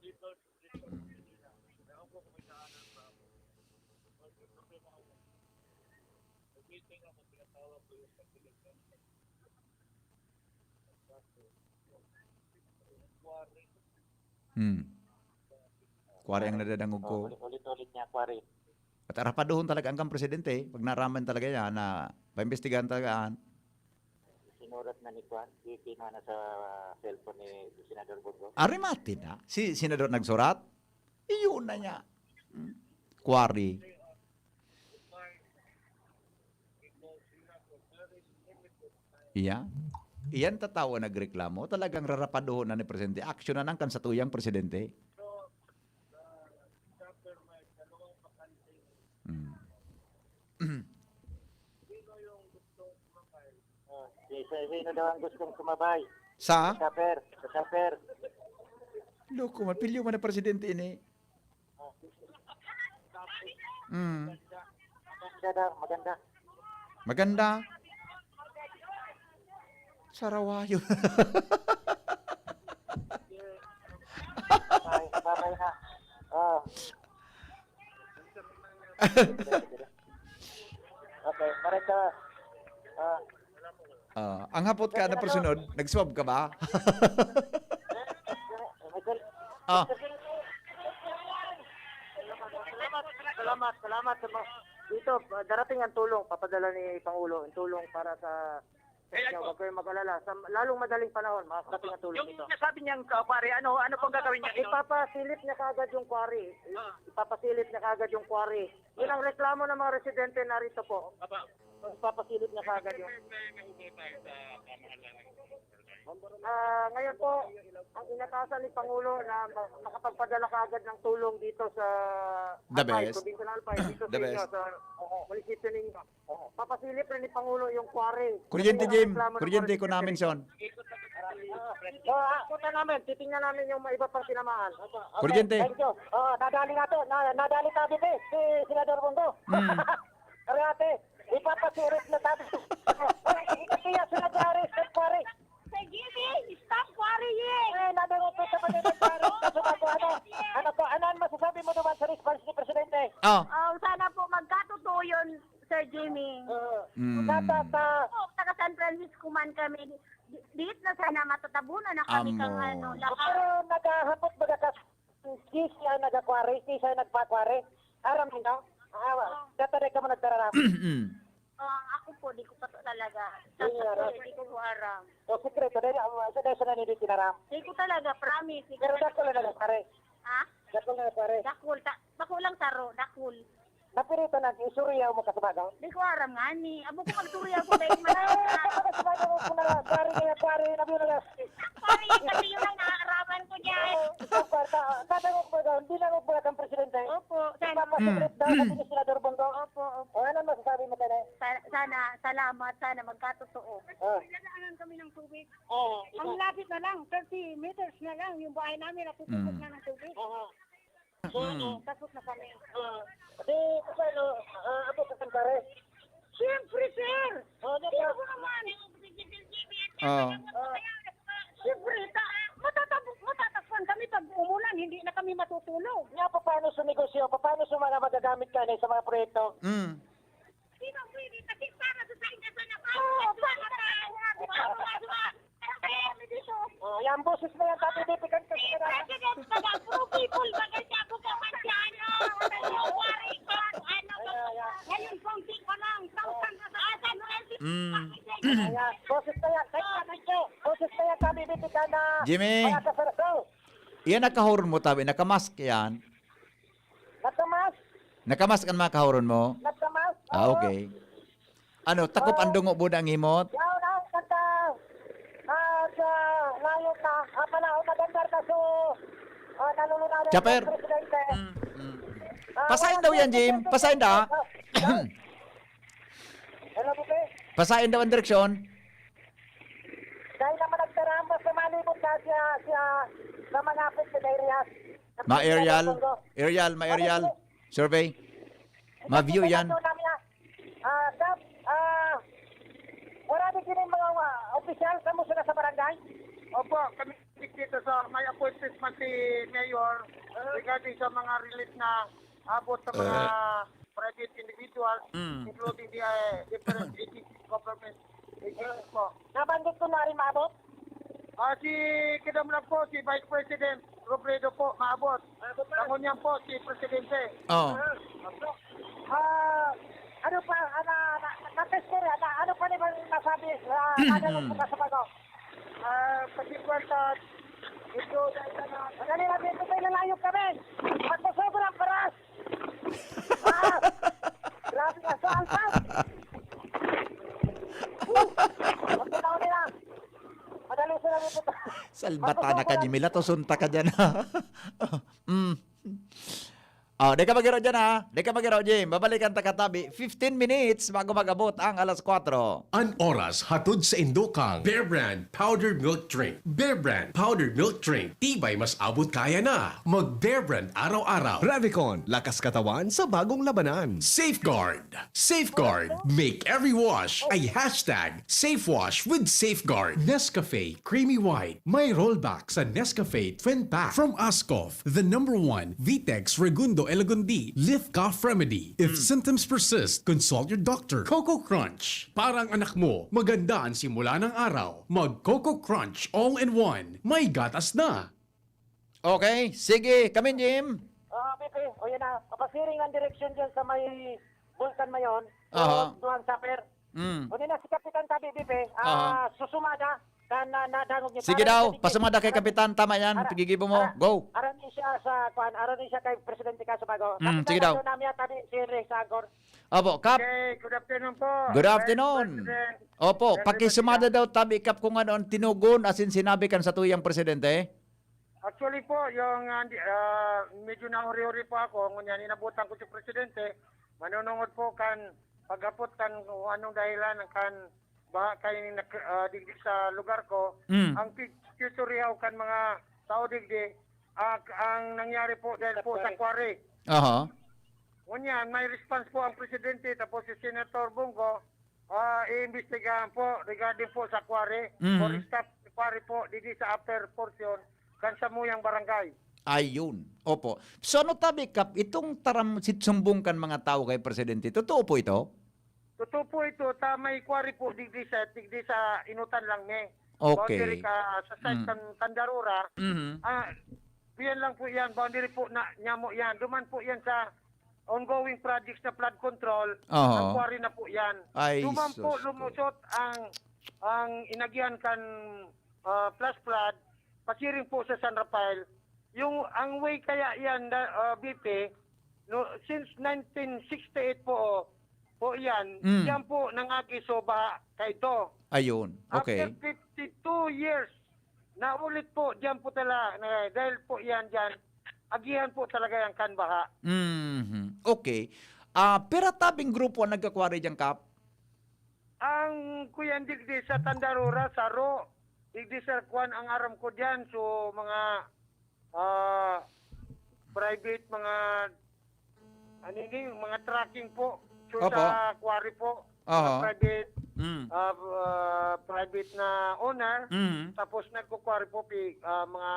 Dito, dito, dito. Ewan ko kung may daanan pa. May problema ako. Nag-meeting ako, pinatawag ko yung kabinet. Hmm. Kwari ang nadadangog ko. Oh, ulit-ulit niya, kwari. At arapaduhon talaga ang kang presidente, eh. Pag naraman talaga yan, na paimbestigahan talaga, ah. Sinurat na ni Kwan, si, kinuha na sa cellphone ni Senador Bong Go. Ari mati na. Si Senador nagsurat? Iyon na niya. Hmm. Kwari. Iyan. Iyan ta tawo nagreklamo, talagang rarapaduhon na ni presidente. Action na lang kan satuyang presidente. Hmm. Oh, si, si, sino daw ang gustong sumabay? Sa? Sa chopper. Sa chopper. Loko man, pilyo man ang presidente ini. Mm. Maganda daw, maganda. Maganda? Sarawayo. Bye, bye na. Oh. Okay, marita. Ah, Ah, ang hapot ka na personod, nag-swab ka ba? Ah. Salamat, salamat, Salamat, salamat sa mga, dito, darating ang tulong, papadala ni Pangulo, ang tulong para sa, sa Eh, inyo. Ako. Huwag kayong mag-alala. Sa lalong madaling panahon, makakarating ang tulong Yung dito. Nasabi niyang, uh, pare, ano, ano pong gagawin niya? Ipapasilip niya kaagad yung quarry. Ah. Ipapasilip niya kaagad yung quarry. Yun ang reklamo ng mga residente narito po. Apa. Ipapasilip niya kaagad yung May, may, may ugnay tayo sa pamahalaan ng Ah, ngayon po, ang inatasan ni Pangulo na ma-, makapagpadala kaagad ng tulong dito sa The Albay, best. Probinsya ng Albay, dito The sa inyo, best. Sa munisipyo ninyo. Papasilip rin ni Pangulo yung quarry. Kuryente, Kasi Jim. Reklamo ng Kuryente quarry ko namin, Son. Ah, so, ah, punta namin, titingnan namin yung mga iba pang tinamaan. Okay, Kuryente. Thank you. Oh, nadali na to. Na, nadali tabi, eh, si Senador Bongo. Hmm. Karate, ipapasirit na tabi. Ay, ikatiya sila dyan, sa quarry. Sa G B, stop worrying! Eh, nadungog ko sa pagkakataon. Kaso ako, ano, ano po, ano ang masasabi mo naman sa response ni Presidente? Oh. Oh, sana po magkatotoo yun, Sir Jimmy. Oo. Mm. Sa, sa, sa Oh, taga San Francisco man kami. Di, di na sana matatabunan na kami Amo. Kang ano, lahat. Pero naghahapot baga ka, di siya nagka-quarry, di siya nagpa-quarry. Aram mo, no? Ah, dati na ka mo nagdararam. Mm. Ah, ako po, di ko pa to talaga. Sa Hindi niya alam. Di ko po aram. O, sikreto, dahil, ah, sa dahil sa nanini tinaram. Di ko talaga, promise. Di ko Pero talaga. Dakol na lang, pare. Ha? Dakol na lang, pare. Dakol, ta-, bako lang saro, dakol. Napirita na, isuriya mo kasabagaw? Di ko aram nga ni. Abo ko magsurya ko, dahil man. Ah, kasabagaw mo po na lang, pare, kaya pare, nabi na lang. Pare, kasi yun ang naaaraman ko dyan. Oo, ikaw, pare, ta-, tatangog mo daw, hindi lang mo ang presidente. Opo, sana. Ipapasubrit daw, Mm. sabi ni Senador Bongo. Opo, opo. O, ano masasabi mo, Tene? Sa-, sana, salamat, sana magkatotoo. Ah. Kailangan kami ng tubig. Oo, Ang ikaw. Lapit na lang, thirty meters na lang yung bahay namin, natutubog Mm. na ng tubig. Oo. So, Mm. ano, Takot na kami. Ah, di, paano, ah, abot sa Santare? Siyempre, sir. Oh, ano Sino ba? Ko naman? Oo. Ah, siyempre, ta-, matatab-, matatakpan kami pag umulan, hindi na kami matutulog. Nga, paano sa negosyo? Paano sa mga magagamit ka na sa mga proyekto? Mm. Di ba pwede? Kasi para sa sa'yo, nasa na pa. Oo, para sa akin. Para sa akin. Kaya kami dito. Oh, yan, boses na yan, Papi Bibi, kan kasi na. President, taga Pro People, maganda po ka man dyan, oh. Ano, pare, pa, ano, Ay, ay, ay. Ngayon, konti pa lang, thousand na sa akin, no? Mm. Ayan, boses na yan, thank you, thank you. Boses na yan, Papi Bibi, ka na Jimmy. Kaya sa Sarasao. Iyan nakahoron mo, tabi, nakamask yan. Nagkamask. Nakamask ang mga kahoron mo? Nagkamask, Ah, oo. Okay. Ano, takop Oo. ang dungo, buda ang himot? Yaw na, nagka-, ah, sa ngayon na, ah, panahon na ganda na so, ah, nalulunayan Chaper. Ang presidente. Mm, mm. Ah, Pasain wala daw po yan, Jim. Pasain da. Hello, Bibi. Pasain daw ang direksyon. Dahil naman nagtarambas sa malibot na siya, siya sa malapit sa areas. Ma-aerial? Aerial, ma-aerial. Survey. Ma-view yan. Ah, Kap, ah, wala din kini mga, ah, opisyal kamo sila sa barangay? Opo, kami dito sa may appointment man si Mayor regarding sa mga relief na abot sa mga Eh. Private individuals, Mm. including the, uh, different agencies, government agencies po. Nabanggit ko na rin maabot? Ah, si, kidam lang po, si Vice President Robredo po, maabot. Maabot na. Tangon niyan po, si Presidente. Oh. Ah, ano pa, ano, na, na, na-test ko rin, ano, ano pa naman nasabi, ah, ano mo po kasabago? Ah, pati kwarta, ito, dahil sa na- Madali lang dito, tayo, lalayo kami. Pag masobra ang paras, Ah! Grabe ka, saan, saan? Woo! Ang tao nila. Madali sila dito. Salbata na ka, Jimmy. Latoson ta ka dyan, ha? Mm. Oh, di ka magiro dyan, ha? Di ka magiro, Jim. Babalikan ta ka tabi. Fifteen minutes bago mag-abot ang alas kwatro. An oras hatod sa indo kang Bear Brand Powdered Milk Drink. Bear Brand Powdered Milk Drink. Tibay mas abot kaya na. Mag Bear Brand araw-araw. Revicon, lakas katawan sa bagong labanan. Safeguard. Safeguard. Make every wash a hashtag safe wash with Safeguard. Nescafe Creamy White. May rollback sa Nescafe Twin Pack. From Ascof, the number one Vitex Regundo Elagundi Lift Cough Remedy. If Mm. symptoms persist, consult your doctor. Coco Crunch. Parang anak mo, maganda ang simula ng araw. Mag Coco Crunch all in one. May gatas na. Okay, sige. Kami, Jim. Ah, Pepe, o yan na, papasiring ang direksyon dyan sa may Bulkan Mayon, Aha. Duang Saper. Mm. O na si Kapitan Tabi, Pepe, Aha. ah, susumada, kan na, nadangog niya. Sige Aram daw, niya, Pepe. pasumada kay Aram- Kapitan, tama yan, Ara- pigigi mo. ara- Go. Aram niya siya sa, kuan, aram niya siya kay Presidente Castro Bago. Mm, Kapitan, sige daw. ano namin yan, Tabi, si Henry Sangkor. Opo, Kap. Okay, good afternoon po. Good afternoon. President. Opo, President pakisumada President. daw, Tabi Kap, kung ano ang tinugon asin sinabi kan satuyang presidente. Actually po, yung ah, di- ah, medyo nahuri-huri po ako, ngunyan inabutan ko si Presidente, manunungod po kan paghapot kan kung anong dahilan ng kan ba kay nak- ah, digdi sa lugar ko. Mm. Ang picture kan mga tao digdi, ah, ang nangyari po dahil po sa quarry. Aha. Ngunyan, may response po ang Presidente, tapos si Senator Bong Go, ah, iimbestigahan po regarding po sa quarry Mhm. or stop quarry po didi sa upper portion kan samuyang barangay. Ayun. Opo. So ano, Tabi Kap, itong taram sitsumbong kan mga tao kay presidente, totoo po ito? Totoo po ito, ta may quarry po digdi sa digdi sa Inutan lang ni. Okay. Boundary ka sa side Mm. kan Tandarura. Mhm. Ah, yan lang po yan, boundary po na nyamo yan. Duman po yan sa ongoing projects na flood control. Aha. Ang quarry na po yan. Ay, Duman po sus ko. Lumusot ang ang inagihan kan ah, flash flood pasiring po sa San Rafael. Yung ang way kaya yan, da, ah, B P, no, since nineteen sixty-eight po, po yan, Mm. yan po nangagi so baha kay ito. Ayun. Okay. After fifty-two years, naulit po, diyan po talaga, na, dahil po yan dyan, agihan po talaga yan kan baha. Mhm. Okay. Ah, pira tabing grupo ang nagkakwari diyan, Kap? Ang kuyan digdi sa Tandarura, Saro, digdi sa kuan ang aram ko diyan, so mga ah, private mga ano ini, mga trucking po. So Opo. Sa quarry po, Aha. mga private Mm. ah, ah, private na owner. Mm. Tapos nagkukwari po pi, ah, mga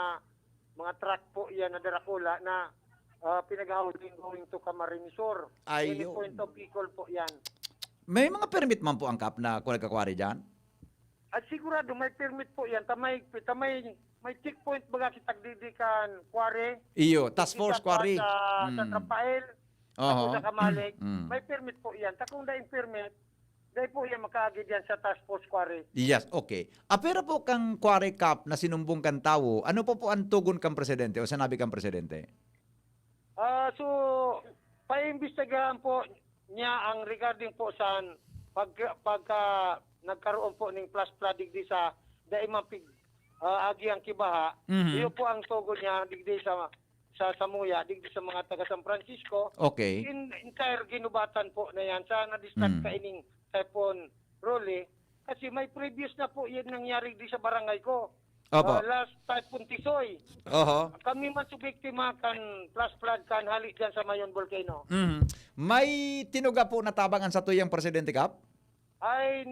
mga truck po yan na darakula na ah, pinag-housing going to Camarines Sur. Ayun. Any point of Bicol po yan. May mga permit man po ang Kap na kung nagkakwari diyan? At sigurado may permit po yan. Tamay, tamay, may checkpoint baga kita digdi kan quarry. Iyo, task force Kita po quarry. Sa, sa Mm. Trapael, Oho. sa Kamalig, Mm. may permit po yan. Ta kung daing permit, dahil po yan makaagid yan sa task force quarry. Yes, okay. Ah, pero po kang quarry, Kap, na sinumbong kan tawo, ano po po ang tugon kang presidente o sinabi kang presidente? Ah, so, paimbestigahan po niya ang regarding po sa pag, pagka nagkaroon po ning flash flood digdi sa dai man pig ah, agi ang kibaha. Mhm. Iyo po ang tugon niya digdi sa sa Samuya, digdi sa mga taga San Francisco. Okay. In entire ginubatan po na yan sa na-distract Mm. kaining Typhoon Rolly. Kasi may previous na po yan nangyari di sa barangay ko. Opo. Ah, last Typhoon Tisoy. Oho. Kami man su biktima kan flash flood kan hali dyan sa Mayon Volcano. Mhm. May tinuga po na tabang ang satuyang presidente, Kap? Ay,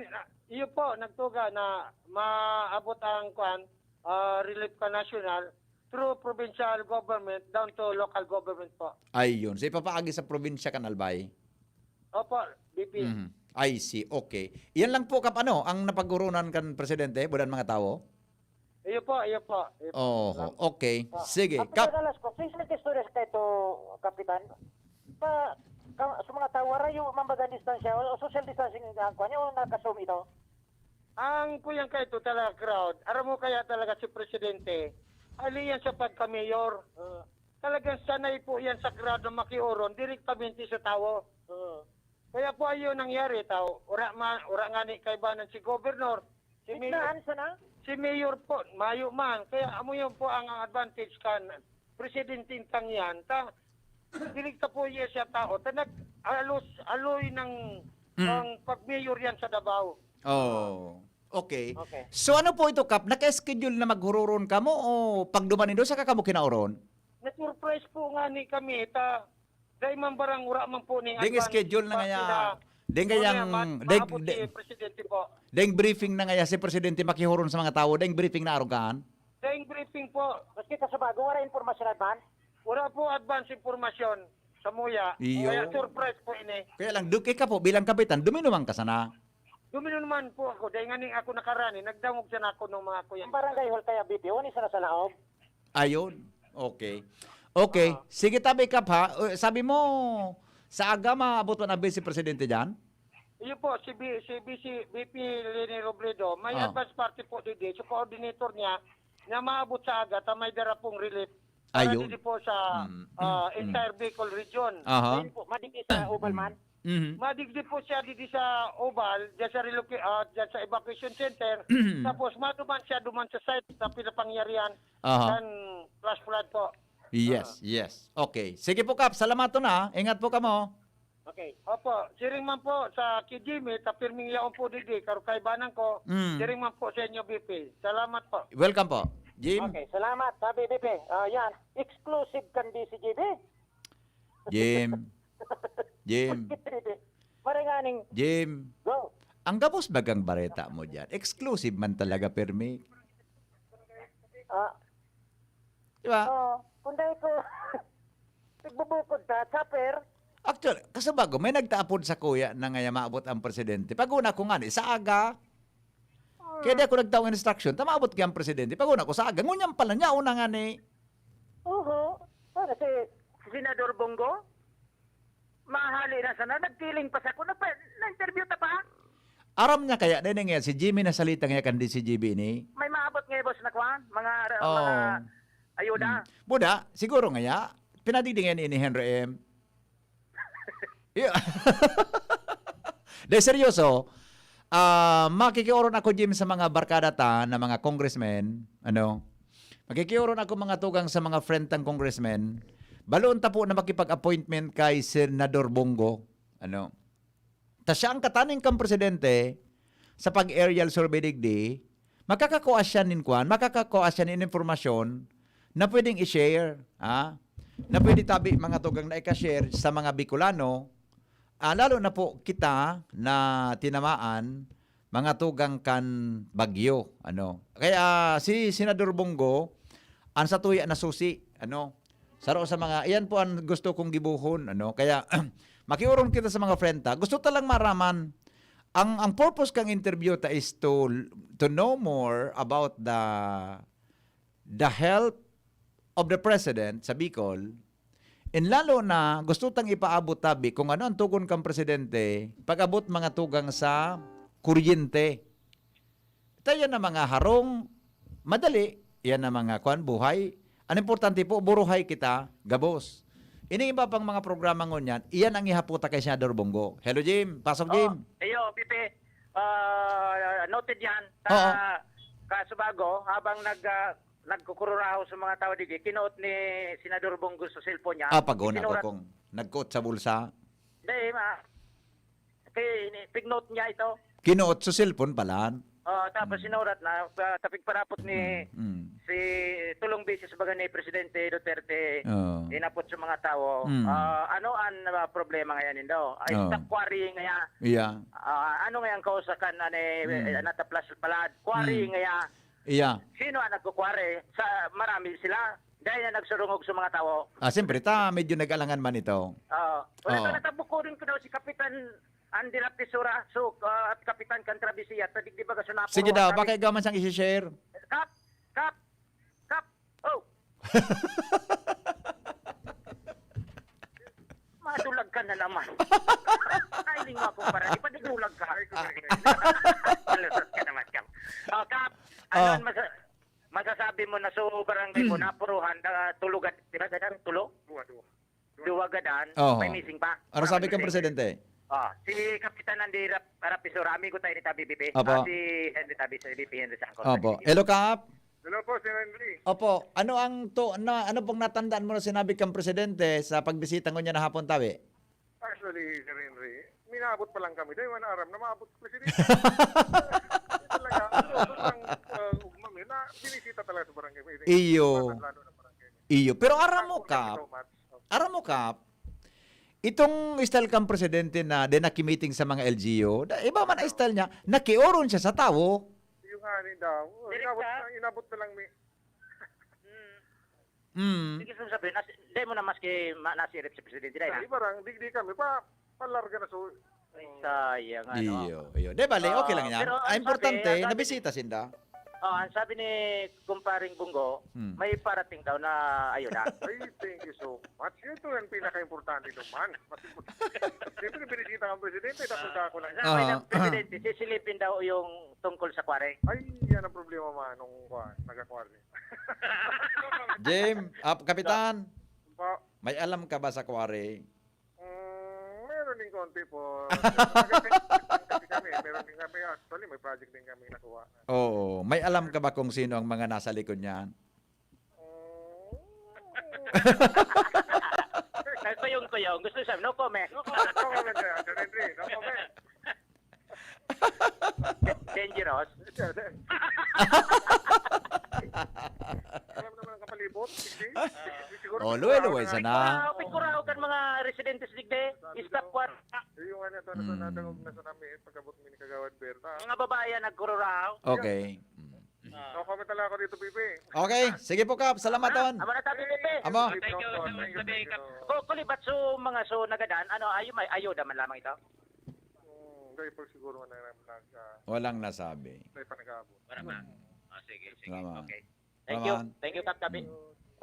iyo po, nagtuga na maabot ang kuan, ah, relief ka national through provincial government down to local government po. Ayun. So ipapaagi sa probinsya kan Albay? Opo, B P. Mhm. I see. Okay. Iyan lang po, Kap, ano, ang napaghuronan kan presidente, budan mga tawo? Iyo po, iyo po. Iyo po. Oho. Okay. Sige. Ang Kap. pagkadalas ko, sa isang istorya sa ito, Kapitan, pa, ka, sa mga tao, wala yung mambagang distansya o, o social distancing ang kuwan, yung nakasum ito. Ang kuyang ka ito talaga crowd, aram mo kaya talaga si Presidente, ali yan sa pagka-mayor. Uh, talagang sanay po yan sa crowd na makiuron direktamente sa tao. Uh, kaya po ayun nangyari, tao. Ura, ma, ura nga ni kaibanan si Governor. Si Mayor, Itnaan sana? Si Mayor po, mayo man. Kaya amo yun po ang advantage kan Presidente intang yan. Ta, direkta po iya siya tao. Ta nag-alos, aloy ng Mm. ang pag-mayor yan sa Davao. Oh. Okay. Okay. So ano po ito, Kap? Naka-schedule na maghuroron kamo o pagduman nindo saka kamo kinaoron? Na-surprise po nga ni kami, ta dahil man barang ura man po ni Ding schedule na ngaya. Ding Kaya kayang ma- ding, maabot ding, si Presidente po. ding briefing na ngaya si presidente makihoron sa mga tawo. Ding briefing na arugan. Dahil briefing po, Maski ta sa bago, wala impormasyon advance. Wala po advance impormasyon sa muya. Iyo. Kaya surprise po ini. Kaya lang, duk ka po bilang kapitan, duminuman ka sana. Dumino naman po ako. Dahil nga ni ako nakarani, nagdangog siya na ako ng mga kuya. Ang barangay hall kaya B P O, ni sana sa laog. Ayun. Okay. Okay. Ah. Sige, tabi, Kap, ha? Uh, sabi mo, sa aga maabot pa na Vice Presidente dyan? Iyo po, si B-, si B C, V P Leni Robredo. May Ah. advance party po didi. So, coordinator niya, na maabot sa aga, ta may darapong relief. Para Ayun. didi po sa, Mm, ah, mm, mm. entire Bicol region. Aha. Ayun po, madigdi sa Oval man. Mhm. Madigdi po siya didi sa Oval, dyan sa reloca-, ah, dyan sa evacuation center. Tapos, maduman siya duman sa site na pinapangyarihan Aha. kan flash flood po. Yes, Ah. yes. Okay. Sige po, Kap. Salamaton, ha. Ingat po kamo. Okay. Opo, siring man po sa ki Jimmy, ta pirming yaon po digdi, karo kaibanan ko, Mm. siring man po sa inyo, B P. Salamat po. Welcome po. Jim? Okay, salamat, sabi, B P. Ah, yan, exclusive kan D C G B. Jim. Jim. Bakit, B P? Maringaning Jim. Go. Ang gabos bagang bareta mo dyan, exclusive man talaga, pirmi. Ah. Di ba? Oo. Kung dahil ko, nagbubukod ta, chopper. Actually, kasabago, may nagtaapod sa kuya na ngaya maabot ang presidente. Pag una ko nga, sa aga. Hmm. Kaya di ako nagtaong instruction, ta maabot kaya ang presidente. Pag una ko sa aga, ngunyan pala niya, una nga ni. Oho. Ano, si, si Senador Bongo? Mahali na sana, nagpiling pa sa ako. Nagpa-, na-interview ta pa? Aram niya kaya, dahil nga si Jimmy nasalita nga kan D C G B ni? May maabot nga, boss, na kwan? Mga, Oo. mga ayuda? Hmm. Buda, siguro nga ya, pinadigdi nga ni, ni Henry M. Iyo. De, seryoso, ah, makikiuron ako, Jim, sa mga barkada ta na mga congressmen, ano, makikiuron ako, mga tugang, sa mga friend tang congressmen. Baloon ta po na makipag-appointment kay Senador Bongo, ano. Ta siya ang kataning kang presidente sa pag-aerial survey digdi, makakakua siya nin kwan, makakakua siya nin impormasyon na pwedeng i-share, ha? Na pwede tabi, mga tugang, na ika-share sa mga Bicolano, ah, lalo na po kita na tinamaan, mga tugang, kan bagyo, ano. Kaya si Senador Bongo, ang satuya na susi, ano, saro sa mga, iyan po ang gusto kong gibohon, ano. Kaya, makiuron kita sa mga friend ta. Gusto ta lang maraman, ang, ang purpose kang interview ta is to, to know more about the, the health of the president sa Bicol. And lalo na, gusto tang ipaabot tabi kung ano ang tugon kang presidente, pag-abot, mga tugang, sa kuryente. Ito yan na mga harong, madali, yan na mga kwan, buhay. Ang importante po, buruhay kita, gabos. Ini iba pang mga programa ngunyan, iyan ang ihapota kay Senador Bongo. Hello, Jim. Pasok, Oh, Jim. Ayo, Pipe. Ah, noted yan. Sa Oo. Kaso bago, habang nag, ah, nagkukururaho sa mga tao digdi, kinuot ni Senador Bongo sa cellphone niya. Ah, pag-una ko Sinurat kung nagkuot sa bulsa. Hindi, ma-, kay, ni-, pignote niya ito. Kinuot sa cellphone pala. Oh, tapos Hmm. sinurat na, ah, tapig parapot ni Hmm, hmm. si tulong beses baga ni Presidente Duterte, Oo. inapot sa mga tao. Hmm. Ah, ano ang, ah, problema ngayon daw? Ay, Oo. stock quarry ngaya. Yeah. Ah, ano ngayang kausakan na ni, Hmm. eh, nata plus palad? Quarry Hmm. ngaya. Iya. Sino ang nagkukwari? Sa, marami sila. Dahil na nagsurungog sa mga tao. Ah, siyempre, ta, medyo nag-alangan man ito. Oo. Wala Oo. ka natabok ko rin ko daw si Kapitan Andy Rapisura, so, ah, at Kapitan Cantrabisia, ta digdi baga sa napuro, Sige daw, sabi baka ikaw man siyang isi-share. Kap! Kap! Kap! Oh! Madulag ka na naman. Ay, lingaw ako para di pa dudulag ka. Ay, ko, ay, ko. Malusot ka naman, Kap. Oh, Kap, ano Ah. ang masa-, masasabi mo na sa barangay mo, napuruhan, na, tulo gad-, pira gadan, tulo? Duwa, duwa. Duwa gadan, Oo. may missing pa. Ano sabi kang presidente? Ah, si Kapitan Andy Rap-, Rapisura, amigo tayo ni Tabi B P. Opo. Ah, si Henry Tabi, si B P Henry Sangkol. Opo. Hello, Kap. Hello po, Sir Henry. Opo. Ano ang to, na, ano pong natandaan mo na sinabi kang presidente sa pagbisita ngunyan na hapon, tabi? Actually, Sir Henry, minabot pa lang kami. Dahil wala aram na maabot ko si Ito talaga, ano, sobrang, uh, ugma mi, na binisita talaga sa barangay mi. Iyo. Lalo na barangay mi. Iyo. Pero aram mo, Thank you Kap, so much. Aram mo, Kap, itong style kang presidente na din nakimiting sa mga L G U, da-, iba man ang style niya, nakiuron siya sa tawo. Yung nga rin daw. Oh, Direk inabot ka? na, inabot na lang mi. Mm. Mm. Sige, so sabi, nas-, di mo na maski ma-, nasirip si Presidente, dai na? Sa iba rang, di, di kami pa, palarga na so. Ay, sayang, ano? Iyo, iyo. Di bale, okay lang Ah, yan. pero Ang ang importante, sabi, ang sabi nabisita sinda. Oh, ang sabi ni kumparing Bunggo, Hmm. may parating daw na ayuda. Ay, thank you so much. Ito ang pinaka-importante naman. Mas importante. Siyempre, binisita ang presidente, napunta ako lang. Sabi Aha. ng presidente, sisilipin daw yung tungkol sa quarry. Ay, yan ang problema, manong, kuwan, nagka-quarry. Jim, ah, Kapitan, Pa, may alam ka ba sa quarry? mm, meron din konti po. Kasi kami, meron din kami. Actually, may project din kami nakuha. Oo. May alam ka ba kung sino ang mga nasa likod niyan? Mm. Nagpayong-payong. Gusto sabi, no comment. No comment, Sir Henry. No comment. Dangerous. Alam naman ang kapalibot. Hindi. Siguro Oh, luway-luway sana. Wow, pigkuraw kan mga residentes digdi. Stop what? Yung ano, ito, Mm. nadangog na sa namin, pagkabot mi ni Kagawad Berta. Mga babae ang nagkururaw. Okay. Mm. No comment na lang ako dito, Pipi. Okay, sige po, Kap. Salamat, Ton. Amo na tabi, Pipi. Amo. Thank you, thank you, thank you. Ko, kulibat so mga so nagadan, ano, ayo may ayuda man lamang ito. Mm, dahil pag siguro na lang nag, ah, Walang nasabi. may panag-aabot. Wala pa. Ah, sige, sige. Salamat. Okay. Thank you. Salamat. Thank you, Kap Tabi.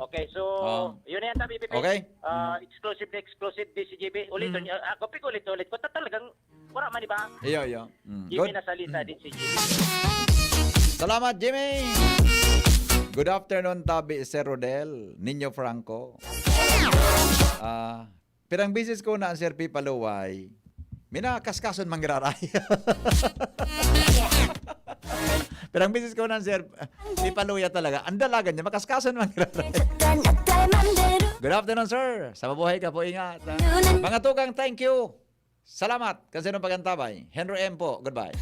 Okay, so, Oh. yun na yan, Tabi, Pipi. Okay. Ah, exclusive na exclusive, D C G B. Ulitin Mm. niyo. Ako, pig-ulit-ulit ko. Ta-, talagang, wala man, di ba? Iyo, iyo. Mm, Jimmy good. Nasalita, Mm. D C G B. Salamat, Jimmy. Good afternoon, Tabi, Sir Rodel, Niño Franco. Ah, pirang bisis ko na ang Sir Pipaluway. Minakaskason mangraray. Pirang bisis ko na ang Sir Pipaluya talaga. Ang dalagan niya, makaskason mangraray. Good afternoon, sir. Sa mabuhay ka po, ingat, ha? Mga tugang, thank you. Salamat. Kasi nung pagantabay. Henry M po. Goodbye.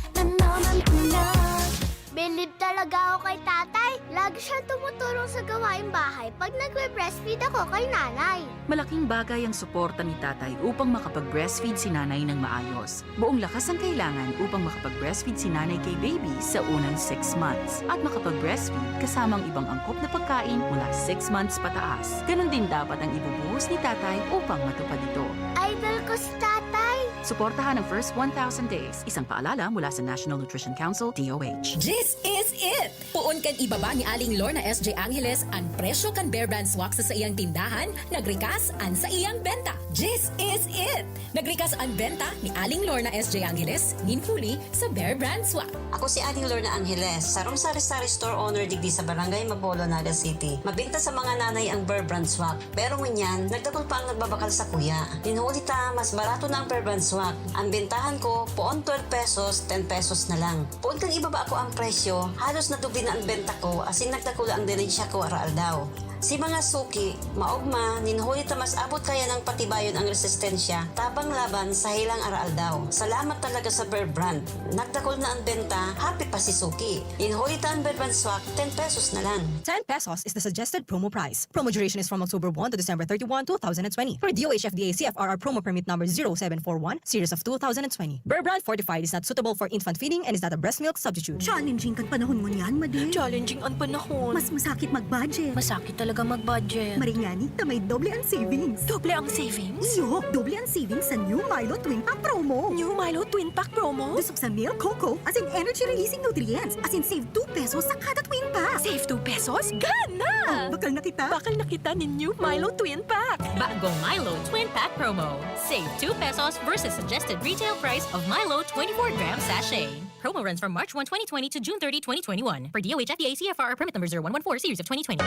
Bilib talaga ako kay tatay. Lagi siya tumutulong sa gawaing bahay pag nagbe-breastfeed ako kay nanay. Malaking bagay ang suporta ni tatay upang makapag-breastfeed si nanay ng maayos. Buong lakas ang kailangan upang makapag-breastfeed si nanay kay baby sa unang six months at makapag-breastfeed kasama ang ibang angkop na pagkain mula six months pataas. Ganun din dapat ang ibubuhos ni tatay upang matupad ito. Idol ko si tatay. Suportahan ang first one thousand days. Isang paalala mula sa National Nutrition Council, D O H. This is it! Poon kan ibaba ni Aling Lorna S J Angeles an presyo kan Bear Brand Swak sa saiyang tindahan, nagrikas an saiyang benta. This is it! Nagrikas an benta ni Aling Lorna S J Angeles nin huli sa Bear Brand Swak. Ako si Aling Lorna Angeles, sarong sari-sari store owner digdi sa Barangay Mabolo, Naga City. Mabenta sa mga nanay ang Bear Brand Swak. Pero ngunyan, nagdakul pa ang nagbabakal sa kuya. Nin huli ta, mas barato na ang Bear Brand Swak. Ang bentahan ko, poon twelve pesos, ten pesos na lang. Poon kan ibaba ko ang presyo, halos nadubli na ang benta ko, asin nagdakula ang dilensya ko araaldaw. Si mga suki, maogma, nin huli ta mas abot kaya nang patibayon ang resistensya, tabang laban sa helang araaldaw. Salamat talaga sa Bear Brand. Nagdakul na ang benta, happy pa si suki. Nin huli ta ang Bear Brand Swak, ten pesos na lang. Ten pesos is the suggested promo price. Promo duration is from October one to December thirty-one, two thousand and twenty. Per D O H F D A C F R R promo permit number zero seven four one, series of two thousand and twenty. Bear Brand Fortified is not suitable for infant feeding and is not a breast milk substitute. Challenging kan panahon ngunyan, madi. Challenging ang panahon. Mas masakit mag-budget. Masakit talaga mag-budget. Maringani ta may doble ang savings. Doble ang savings? Iyo, doble ang savings sa New Milo Twin Pack Promo. New Milo Twin Pack Promo? Busog sa milk, cocoa, as in energy-releasing nutrients, as in save two pesos sa kada twin pack. Save two pesos? Gana! Oh, bakal na kita. Bakal na kita nin New Milo Twin Pack. Bagong Milo Twin Pack Promo. Save two pesos versus suggested retail price of Milo twenty-four gram sachet. Promo runs from March one, twenty twenty to June thirty, twenty twenty-one. Per D O H F D A C F R R permit number zero one one four series of twenty twenty.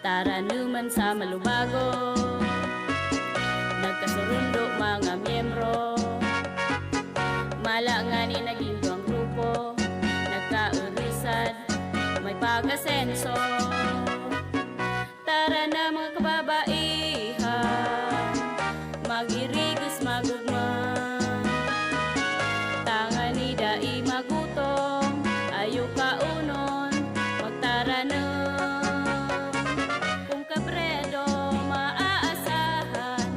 Taranuman sa Malubago. Nagkasurundo mga miyembro. Mala ngani naging duwang grupo. Nagkaurisan, may pag-asenso. Tara na, mga kababaihan, mag-irigos, mag-ugma. Tangani dai magutom, ayo kaunon, magtaranom. Kung kabredo maaasahan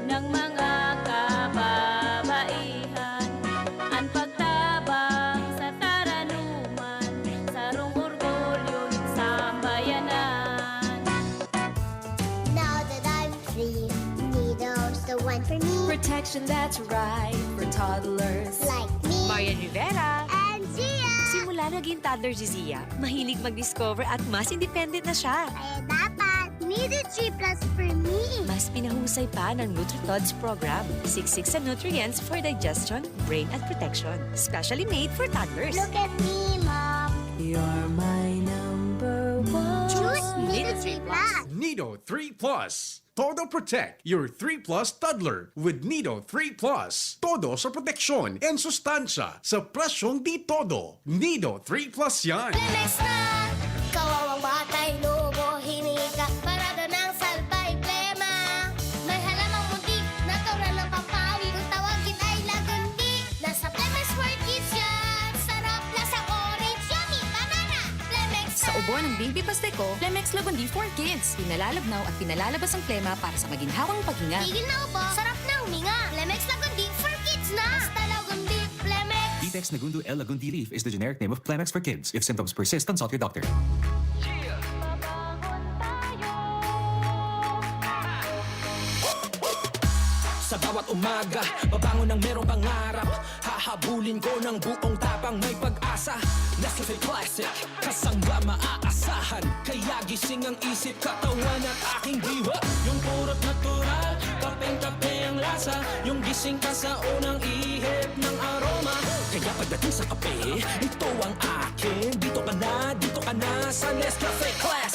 ng mga kababaihan, an pagtabang sa taranuman, sarong orgulyo nin sambayanan. Now that I'm free, needle's the one for me. Protection that's right for toddlers. Like me. Marian Rivera. And Gia. Simula na Yung toddler si Zia, mahilig mag-discover at mas independent na siya. Kaya dapat, Nido three plus for me. Mas pinahusay pa ng NutriTods program. Siksik sa nutrients for digestion, brain at protection. Specially made for toddlers. Look at me, Mom. You're my number one. Choose Nido three plus. Nido three plus. Todo Protect your three plus toddler with Nido three plus. Todo sa proteksyon and sustansya sa presyong di todo. Nido three plus yan. Lemex na! Kawawang batay, lobo, hinika. Parado ng salbay, plema. May halamang muntik, natural ng pampawid. Kung tawagin ay lagundi. Nasa Lemex for Kids yan. Sarap, lasang orange, yummy, banana. Lemex Sa ubo ng baby Pasteco, Lemex Lagundi for Kids. Pinalalabnaw at pinalalabas ang plema para sa maginhawang paghinga. Tigil na ubo, sarap na huminga. Lemex Lagundi for Kids na. Basta Lagundi, Lemex. Vitex Nagundu L Lagundi leaf is the generic name of Plemex for kids. If symptoms persist, consult your doctor. Sa bawat umaga, babangon ng merong pangarap. Hahabulin ko ng buong tapang, may pag-asa. Nescafe Classic, kasangga maaasahan. Kaya gising ang isip, katawan at aking diwa. Yung purot natural, kapeng-kape ang lasa. Yung gising ka sa unang ihip ng aroma. Kaya pagdating sa kape, ito ang akin. Dito ka na, dito ka na sa Nescafe Classic.